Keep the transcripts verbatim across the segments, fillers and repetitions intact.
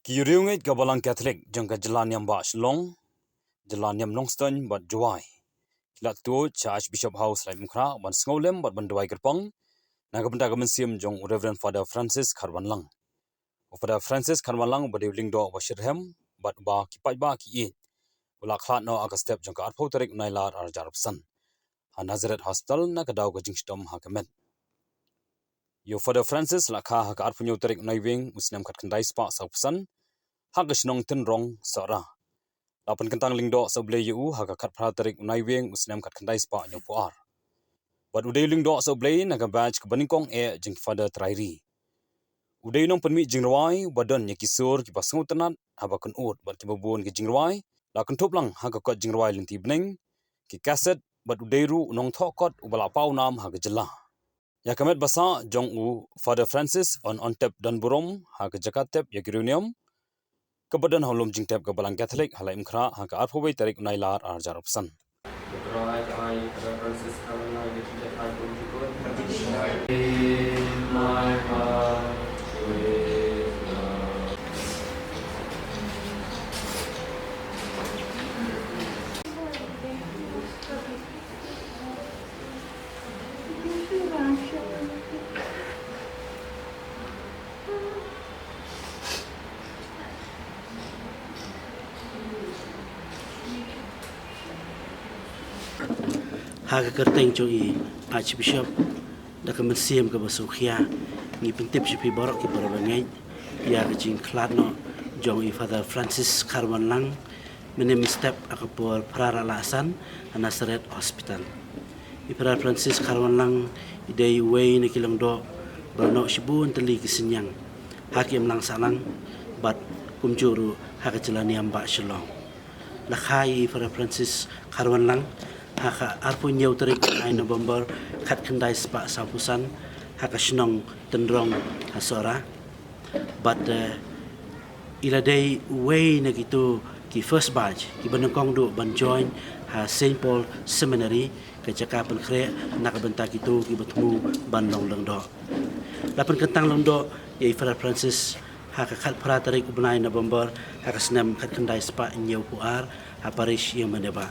Ki riewngeit ka Balang Katholik jong ka jylla niam bah Shillong, jylla niam Nongstoiñ bad Jowai, ki la tuid sha Archbishop House Laitumkhrah ban sngewlem bad ban duwai kyrpang na ka bynta ka mynsiem jong u Reverend Father Francis Kharwanlang. U Father Francis Kharwanlang uba dei u lyngdoh uba shitrhem bad uba ki paidbah ki ïeit, u la khlad noh ha ka step jong ka arphew tarik u Nailar arhajar arphew san ha Nazareth Hospital na ka daw ka jingshitom ha ka met. Ïa u Father Francis la kha ha ka arphew hynñiew tarik u Naiwieng u snem khatkhyndai spah sawphew san ha ka shnong Tynrong, Sohra. La pynkyntang lyngdoh sohblei ïa u ha ka khatphra tarik u Naiwieng u snem khatkhyndai spah hynñiewphew ar. Bad u dei u lyngdoh sohblei na ka batch kaba nyngkong eh jong ki Father trai ri. U dei u nongpynmih jingrwai uba don ïa ki sur kiba sngewtynnat haba kynud bad kiba bun ki jingrwai la kynthup lang ha ka kot jingrwai lynti bneng, ki kaset, bad u dei ruh u nongthoh kot uba la paw nam ha ka jylla. Ïa ka met ba sah jong u Father Francis yn, yn tep don burom ha ka jaka tep ïa ki riewniam kaba don ha u lum jingtep ka Balang Katholik ha Laitumkhrah ha ka arphew wei tarik u Nailar arhajar arphew san. Ha ka kyrteng jong i Archbishop, da ka mynsiem kaba sngewkhia, ngi pyntip sha phi baroh ki para bangeit ïa ka jingkhlad noh jong i Father Francis Kharwanlang, mynne mynstep ha ka por phra la san ha Nazareth Hospital. I Father Francis Kharwanlang i dei uwei na ki lyngdoh ba la noh shibun tylli ki synñiang ha ki imlang sahlang bad kumjuh ruh ha ka jylla niam bah Shillong. La kha i Father Francis Kharwanlang ha ka arphew hynñiew tarik u November khatkhyndai spah sawphew san ha ka shnong Tynrong ha Sohra. Bad, eh, i la dei uwei na kito ki first batch kiba nyngkong duh ban join ha Saint Paul Seminary, ka jaka pynkhreh na ka bynta kito kiba thmu ban long lyngdoh. La pynkyntang lyngdoh ïa i Father Francis ha ka khatphra tarik u bnai November ha ka snem khatkhyndai spah hynñiewphew ar ha parish ïing Manebah.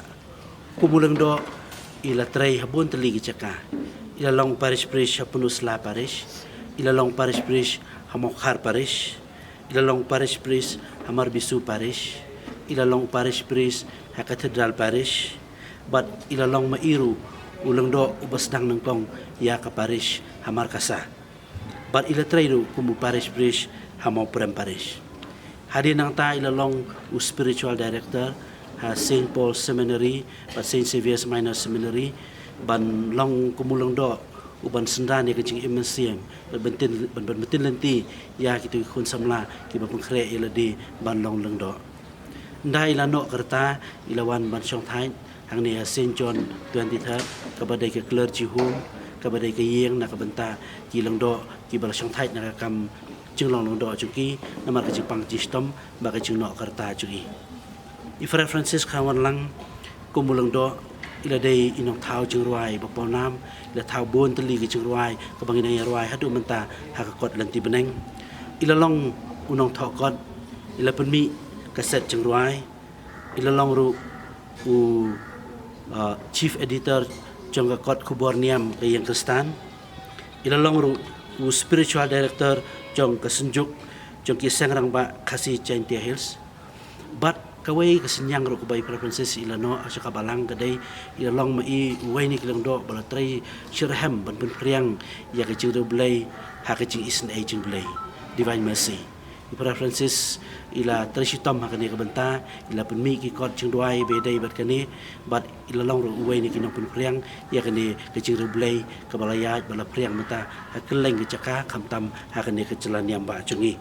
Kum u lyngdoh i la trei ha bun tylli ki jaka. I la long parish priest ha Pynursla Parish, i la long parish priest ha Mawkhar Parish, i la long parish priest ha Marbisu Parish, i la long parish priest ha Cathedral Parish, bad i la long ma i ruh u lyngdoh uba sdang nyngkong ïa ka parish ha Markasa. Bad i la trei ruh kum u parish priest ha Mawprem Parish. Hadien nangta i la long u spiritual director ha Saint Paul Seminary bad Saint Xavier's Minor Seminary, ban long kum u lyngdoh u ban synran ïa ka jingim mynsiem, ban, ban, ban, ban byntin lynti ïa kito ki khun samla kiba pynkhreh ïa lade ban long lyngdoh. Ynda i la noh ka rta, i la wan ban shongthait hangne ha Saint John twenty-third, kaba dei ka clergy home, kaba dei ka ïing na ka bynta ki lyngdoh kiba la shongthait na ka kam jinglong lyngdoh jong ki namar ka jingpang jingshitom bad ka jingnoh ka rta jong i. I Father Francis Kharwanlang kum u lyngdoh i la dei i nongthaw jingrwai ba pawnam, i la thaw bun tylli ki jingrwai kaba ngi nang ïa rwai haduh mynta ha ka kot lynti bneng. I la long u nongthoh kot, i la pynmih ka set jingrwai, i la long ruh u, uh, chief editor jong ka kot khubor niam ka ïing Khristan. I la long ruh u spiritual director jong ka Synjuk jong ki Seng Rangbah Khasi Jaintia Hills. Bad kawei ka synñiang ruh kaba i Father Francis i la noh ha ka balang ka dei, i la long ma i uwei na ki lyngdoh ba la trei shitrhem ban pynphriang ïa ka jingriewblei ha ka jingisynei jong U Blei, Divine Mercy. I Father Francis i la trei shitom ha kane ka bynta, i la pynmih ki kot jingduwai ba ïadei bad kane, bad i la long ruh uwei na ki nongpynphriang ïa kane ka jingriewblei kaba la ïaid ba la phriang mynta ha kylleng ka jaka, khamtam ha kane ka jylla niam bah jong ngi.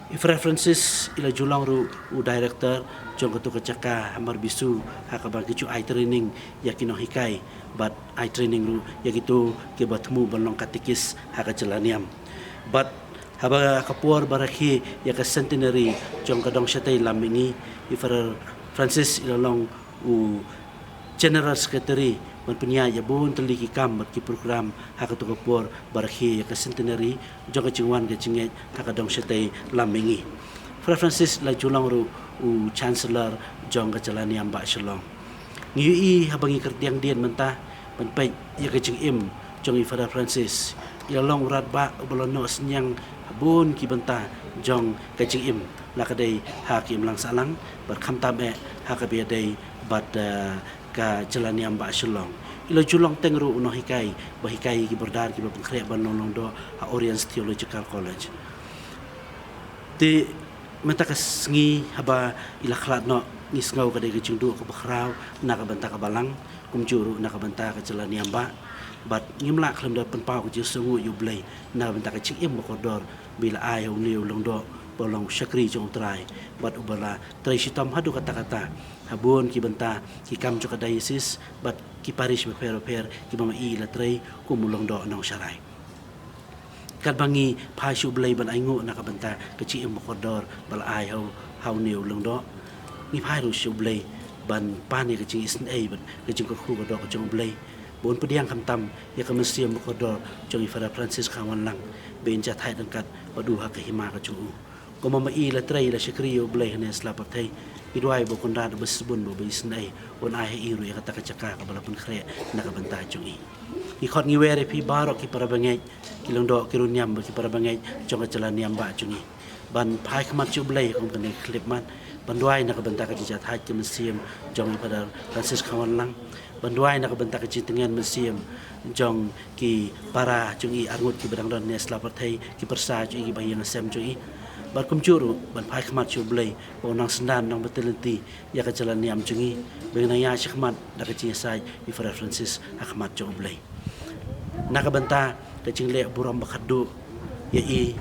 I Father Francis i la ju long ruh u director jong kato ka jaka ha Marbisu, ha kaba ki ju ai training ïa ki nonghikai bad ai training ruh ïa kito kiba thmu ban long katekis ha ka jylla niam. Bad haba ka por ba rakhe ïa ka centenary jong ka dong shatei lam mihngi, i Father Francis i la long u General Secretary ban pynïaid ïa bun tylli ki kam bad ki program ha kato ka por ba rakhe ïa ka centenary jong ka jingwan ka jingngeit ha ka dong shatei lam mihngi. Father Francis la ju long ruh u Chancellor jong ka jylla niam bah Shillong. Ngi ïohi haba ngi kyrtiang dien mynta ban peit ïa ka jingim jong i Father Francis, i la long u radbah uba la noh synñiang ha bun ki bynta jong ka jingim, la ka dei ha ki imlang sahlang bad khamtam eh ha kaba ïadei bad, eh, ka jylla niam bah Shillong. I la ju long teng ruh u nonghikai ba hikai ïa ki border kiba pynkhreh ban long lyngdoh ha Oriens Theological College. Te mynta ka sngi haba i la khlad noh, ngi sngew ka dei ka jingduh kaba khraw na ka bynta ka balang, kumjuh ruh na ka bynta ka jylla niam bah. Bad ngim lah khlem da pynpaw ka jingsngewnguh ïa U Blei na ka bynta ka jingim bakordor ba i la ai ha une u lyngdoh ba long u shakri jong U Trai bad uba la trei shitom haduh katta katta ha bun ki bynta ki kam jong ka diocese bad ki parish bapher bapher kiba ma i i la trei kum u lyngdoh nongsharai. Katba ngi phai sha U Blei ban ainguh na ka bynta ka jingim bakordor ba la ai ha u, ha une u lyngdoh, ngi phai ruh sha U Blei ban pan ïa ka jingisynei bad ka jingkyrkhu ka doh ka jong U Blei, ba un pdiang khamtam ïa ka mynsiem bakordor jong i Father Francis Kharwanlang, ba in jahthait ryngkat bad u ha ka hima ka jong u. Kumba ma i la trei, la shakri ïa U Blei hangne sla pyrthei, ngi duwai ba u Kynrad uba sbun bad uba isynei un ai ha i ruh ïa kata ka jaka kaba la pynkhreh na ka bynta jong i. Ngi khot ngi wer ïa phi baroh ki para bangeit, ki lyngdoh, ki riewniam bad ki para bangeit jong ka jylla niam bah jong i, ban phai khmat sha U Blei kum kane ka khyllipmat, ban duwai na ka bynta ka jingjahthait ka mynsiem jong i Father Francis Kharwanlang, ban duwai na ka bynta ka jingtngen mynsiem jong ki para jong i arngut kiba dang don hangne sla pyrthei, ki pyrsa jong i, ki bahaïing hasem jong i. Bad kumjuh ruh ban phai khmat sha U Blei ba un nang syndon, nang batai lynti ïa ka jylla niam jong i, ba ngin nang ïaid shakhmat da ka jingïasaid i Father Francis ha khmat jong U Blei. Na ka bynta ka jingleh burom ba khatduh ïa i,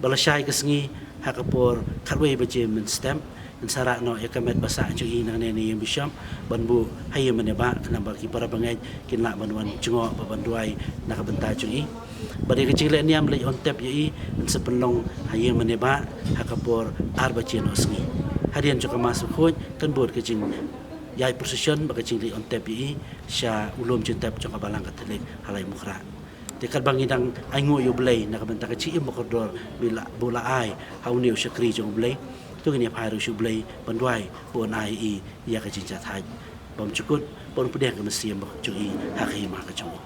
ba la shai ka sngi ha ka por khatwei baje mynstep, yn sa rah noh ïa ka met ba sah jong i nangne na ïing bishop ban buh ha ïing mane bah, khnang ba ki para bangeit kin lah ban wan jngoh bad ban duwai na ka bynta jong i. Bad ïa ka jingleh niam leit on tep ïa i yn sa pynlong ha ïing mane bah ha ka por ar baje noh sngi. Hadien jong ka Mass Bakhuid kan bud ka jingïaid procession bad ka jingleit on tep ïa i sha u lum jingtep jong ka Balang Katholik ha Laitumkhrah. Te katba ngi dang ainguh ïa U Blei na ka bynta ka jingim bakordor ba la, ba u la ai ha une u shakri jong U Blei, to ngin ïa phai ruh sha U Blei ban duwai ba un ai ïa i ïa ka jingjahthait bymjukut, ba un pdiang ka mynsiem jong i ha ka hima ka jong u.